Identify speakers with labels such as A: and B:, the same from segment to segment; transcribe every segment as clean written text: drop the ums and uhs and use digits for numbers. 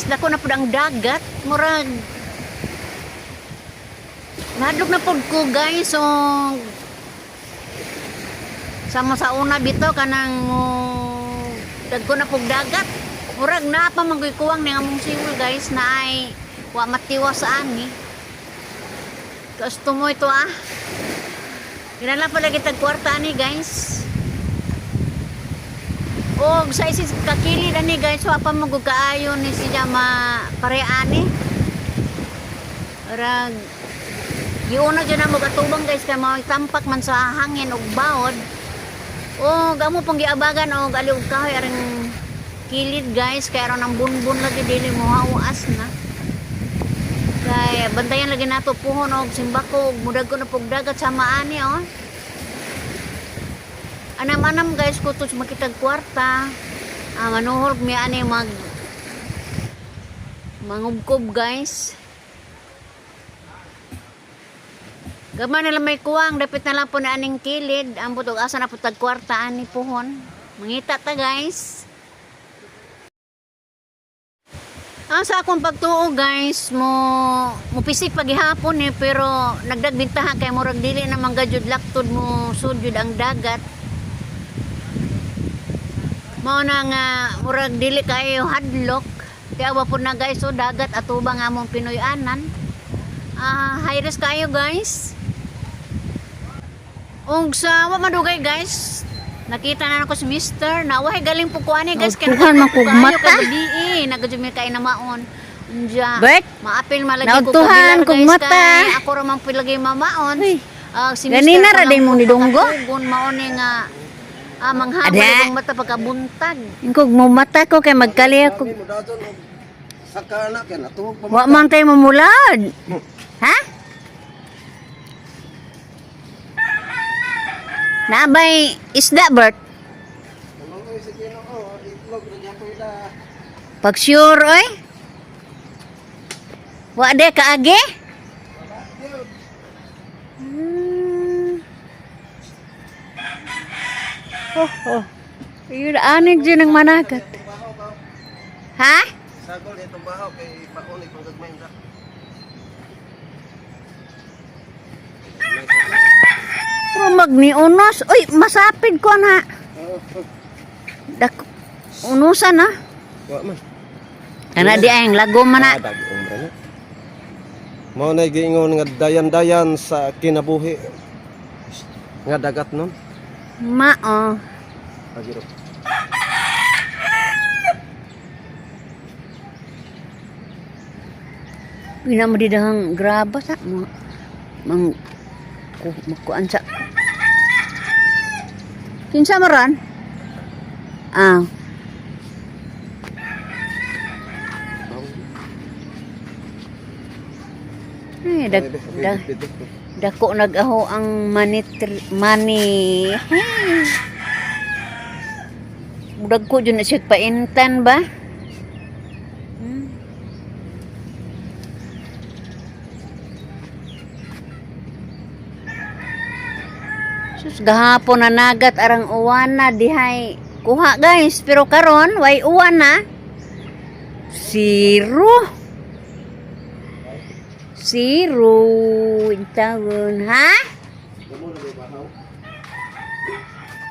A: Dako na pud ang dagat. Murag nahadlok na pud ko, guys. So sama sa una bitaw kanang mo dagko na pug dagat. Murag naa pa man kuwang ni among seawall, guys, na ay wa matiwas ani. Gusto mo ito ah. Kinahanglan pala kitag kwarta ani, guys. Og sa isis kakilid ani, guys, wa pa mo kaayo ni siya ma pare ani. Murag giuna jud na mo katubang, guys, kay mao tampak man sa hangin ug baod. O amo pong giabagan og ali og kahoy aring kilid, guys, kay aron ang bunbun lagi dili mo hawas na. Kay bantayan lagi nato puhon og simbako og mudag ko na pug dagat sama ani oh. Anam-anam, guys, kutos makitag kwarta. Ah, manuhol mi ani mag mangubkob, guys. Gamay na lang may kuwang, dapit na lang po na aning kilid. Ambot og asa na po tag kwarta ani puhon. Mangita ta, guys. Ang sa akong pagtuo, guys, mo mupisik pagihapon eh, pero nagdagbintaha kay murag dili na man gajud laktod mo sud ang dagat. Mao na nga murag dili kayo hadlok. Kaya wa po na, guys, so dagat atubang among Pinoy-anan. Ah, high risk kayo, guys. Ug sa wa madugay, guys, nakita na nako si Mister na wahay galing po ko ani, guys, kay
B: Naugtuhan man kog
A: kaayo
B: mata.
A: kay gabi nagadjud mi kay na maon. Unja.
B: Bert?
A: Maapil malagi ko
B: Naugtuhan
A: kabilar,
B: kog
A: guys,
B: mata.
A: kay ako ra man pilagi mamaon.
B: Uy.
A: Ah, si
B: Ganina
A: Mr.
B: ra day mo ni Donggo?
A: Pagkatugon, mao ni nga manghabol
B: Ada.
A: akong mata pagkabuntag.
B: Ingkog mo mata ko kay magkali ako.
C: Mo dadon og saka na kay natuog pa.
B: Wa man tayo mamulad. Ha? Nabay isda, Bert.
C: Ano sa Ginoo, itlog ra gyapon da.
B: Pag sure oy. Wa de kaagi? Oh. Yun, anig dyan ang managat. Ha?
C: Sagol itong bahaw kay paon itong gagmay ra.
B: Pero magniunos. Uy, masapid ko na. Dak unusan na.
C: Wa man.
B: Kana di ay ang lago man na.
C: Ah, dagong ra na. Mao na giingon nga dayan-dayan sa kinabuhi nga dagat nun.
B: Mao.
C: Pagiro.
B: Pina mo di dahang graba sa mga mang ku makuan sa Kinsa maran? Ah, ay, dako nag-aho ang money money. Hey. Dagko jud na siya paintan ba? Sus, gahapon na nagat arang uwan na dihay kuha, guys, pero karon way uwan na. Zero. Zero intawon, ha?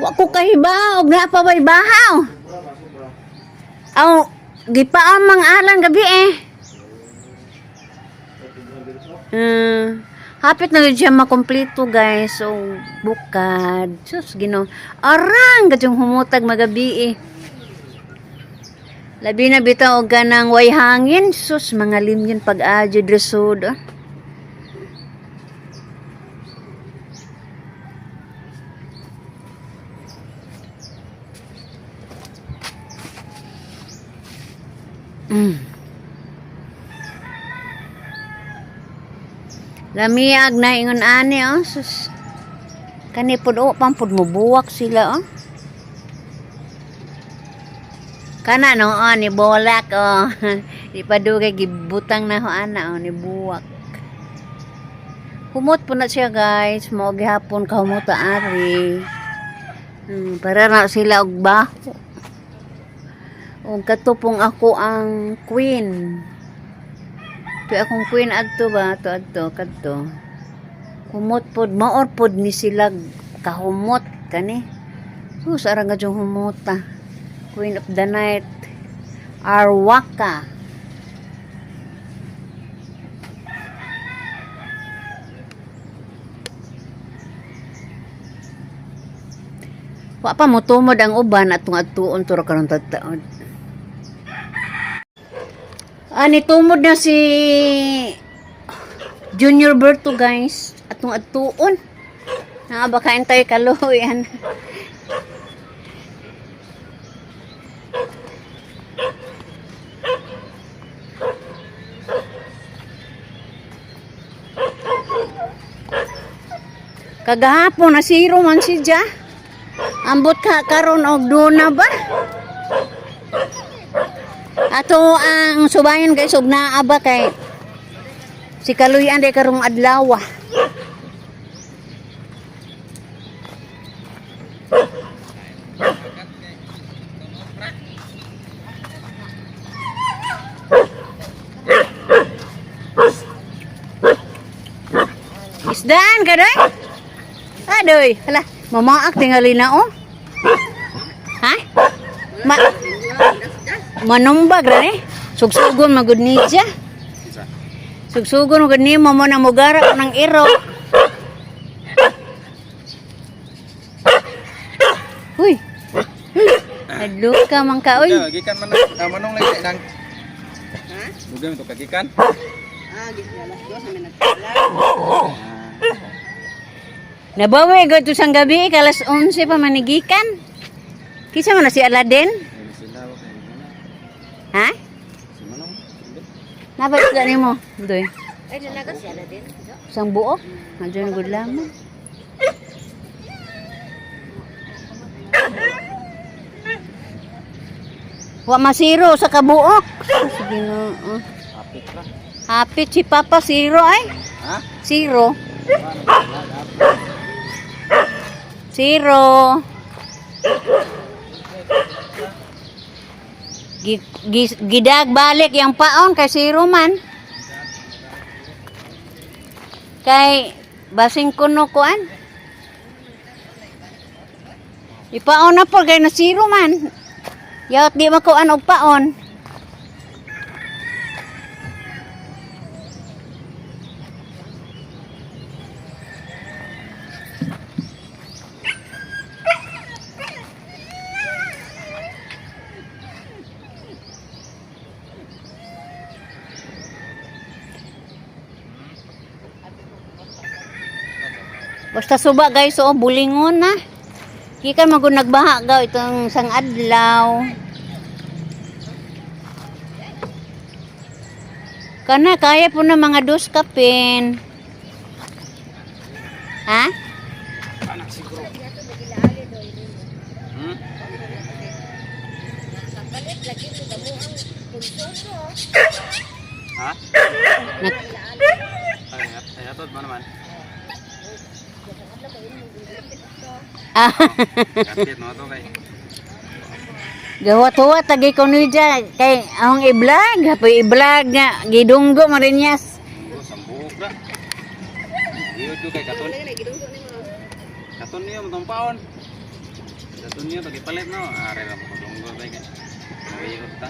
B: Wa ko kahibaw og naa pa bay bahaw. Aw, gipaam mang alang gabi eh. Hapit na jud siya makumpleto, guys. So, bukad. Sus, Ginoo. Arang gadyong humutag magabi eh. Labi na bitaw og ganang way hangin. Sus, mga limyon pag-adyo dresod. Ah. Lamiag na ingon ani oh. Sus. Kani pud oh, pampud mo buwak sila oh. Kana no oh, ni bolak oh. Di pa dugay gibutang na ho ana oh ni buwak. Humot po na siya, guys. Mao gihapon kahumota ari. Para na sila og baho.
A: Og katupong ako ang queen. To akong queen adto ba to adto kadto. Humot pod maor pod ni sila kahumot kani. Sus ara nga dyong humota. Queen of the night. Arwaka. Wa pa motumod ang uban atong adtuon tura karon taon. Ani tumod na si Junior Berto, guys, atong adtuon. Na bakain tayo kaluyan. Kagahapon na zero man si Ja. Ambot ka karon og duna ba? Ato ang subayan, guys, og naa ba kay si Kaluyan day karong adlaw. Isdaan ka doy? Adoy, hala, mamaak tingali na oh. Ha? Ma Manumbag ra eh. Sugsugon magud ni siya. Sugsugon magud ni mo mo na mugara ko ng iro. Uy. Uy. Hadlok ka man ka oy.
D: Gikan man na manong lang nang. Ha? Dugay to kagikan.
A: Nabawi gud to sang gabi kalas 11 pa manigikan. Kinsa man na si Aladdin?
D: Sila
A: Ha?
D: si manong.
A: Nabay sila nimo. Doy.
B: Ay, nalaga si Aladdin.
A: Isang buok. Medyo na good lamang. Wa masiro sa kabuok. Sige na. Oh.
D: Apit ra.
A: Hapit si Papa zero ay.
D: Ha?
A: Zero. Zero. Gidag balik yang paon kay zero man. Kay basing kuno kuan. Ipaon na po kay na zero man. Yaot di makuan og paon. Basta suba, guys, oh, bulingon na. Gikan man gud nagbaha gaw itong sang adlaw. Kana kaya po na mga dos kapin. Ha?
D: Anak siguro. Ha?
A: Nag
D: Ay, ay atod ba naman?
A: ah,
D: Kapit no to kay.
A: Gawat-huwat lagi ko niya kay akong i-vlog, hapoy i-vlog nga gidunggo man rin niyas.
D: Oh, sambuok ra. Iyo do kay katon. Katon niyo matong paon. Katon niyo to gipalit no. Are ra mo dunggo bay kay. Iyo ta.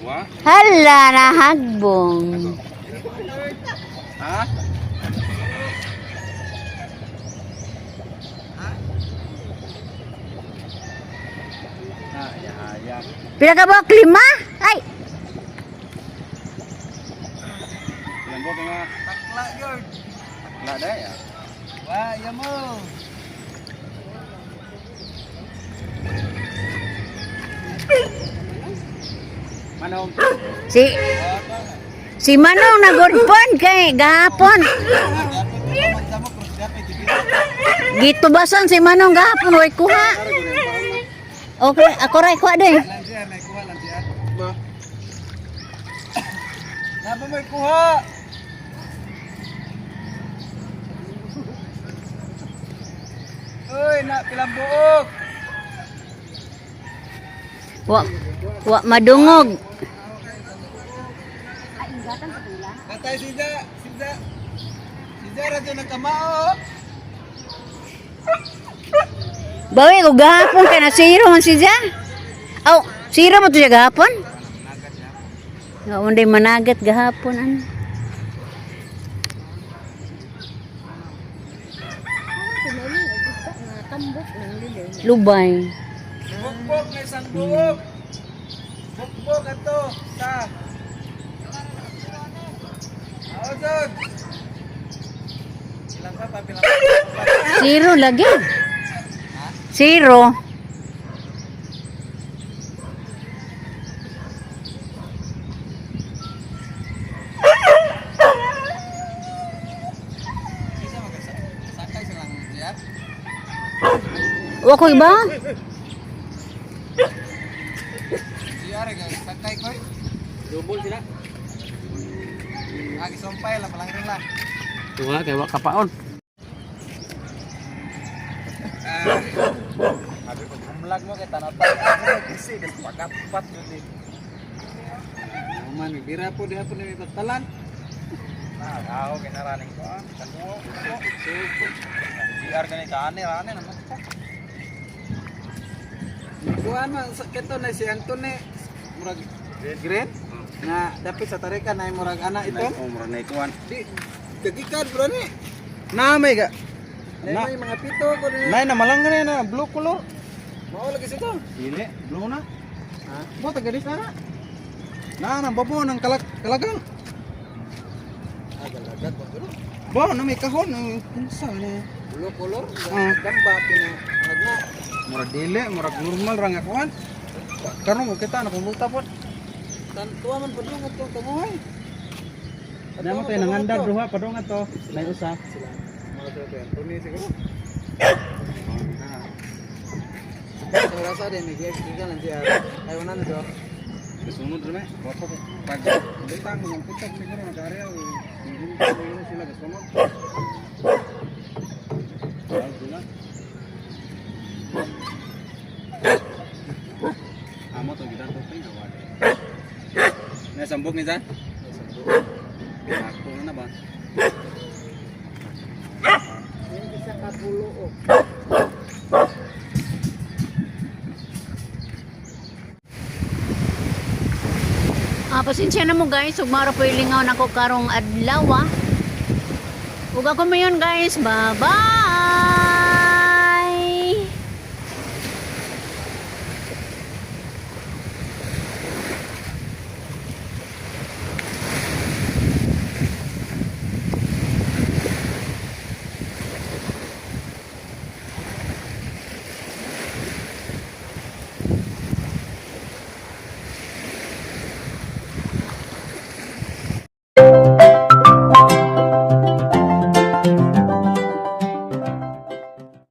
D: Wa?
A: Hala nahagbong.
D: Ha? Ah, ya, ya.
A: Pila ka ba? Lima? Ay,
D: Ilan ko nga? Takla, George. Takla dai ya. Wah, ya mo. Manong.
A: Si Si Manong nagudpon kay gahapon. Gitubasan si Manong gahapon way kuha. Okay, ako ray kuha din.
D: Napa may kuha? Uy, na pilang buok.
B: Wa wa madungog.
C: Atay sida, sida. Sida ra jud nagkamao.
B: Bawi ko gahapon kay na zero man siya. Aw, zero mo to siya gahapon? Nga unday managat gahapon ano. Lubay.
C: Bukbok na isang buok. Bukbok ato sa. Aosod. Ilang pa pilang
B: Zero lagi. Zero.
C: Sakay silang diyan.
B: Wa ko iba?
C: GR sakay koy. Dubol sila. Agi sumpay lah palang ring lah.
D: Tuwa kay wa kapaon.
C: Abi pag humlag mo kay tanaw-tanaw kasi kas pagapat yun eh. Man, bira po diha po ni pagtalan. Ah, ako kay naraning ko ah. Kanuo. GR gani kaane rane naman ko. Kuan man sa kito na si Anton eh murag green na dapit sa tarikan ay murag ana ito.
D: Oh, murag na ikuan.
C: Di gagikan bro ni.
E: Na may ga.
C: Na may mga pito ko ni.
E: Nay na malang na na blue color.
C: Mao lagi sito.
E: Dili, blue na. Ha? Mo taga dis na. Na na babo nang kalag kalagang.
C: Ah, galagat ba bro?
E: Bo na may kahon ang kinsa ni.
C: Blue color,
E: Ah.
C: gamba pina na.
E: Murag dili, murag normal ra nga kuan. Karon mo kita na pumulta pod.
C: Tan tuwa man padung ato kamuhay.
E: Na mo tayo nangandar duha padung ato. Nay usa.
C: Sila. Mga sila to Anthony siguro. Sa rasa din may gikan lang siya. Ay una na to.
D: Kasunod ra may.
E: Wa ko pag butang ng putak siguro nag-area o hindi sila kasunod.
D: Amo to gida to pay awa. Na sambok ni sa? Ako na ba?
C: Yung isa ka pulo oh.
A: Ah, pasensya na mo guys, ug maro po ilingaw nako karong adlaw ah. Ug ako mayon guys, bye-bye.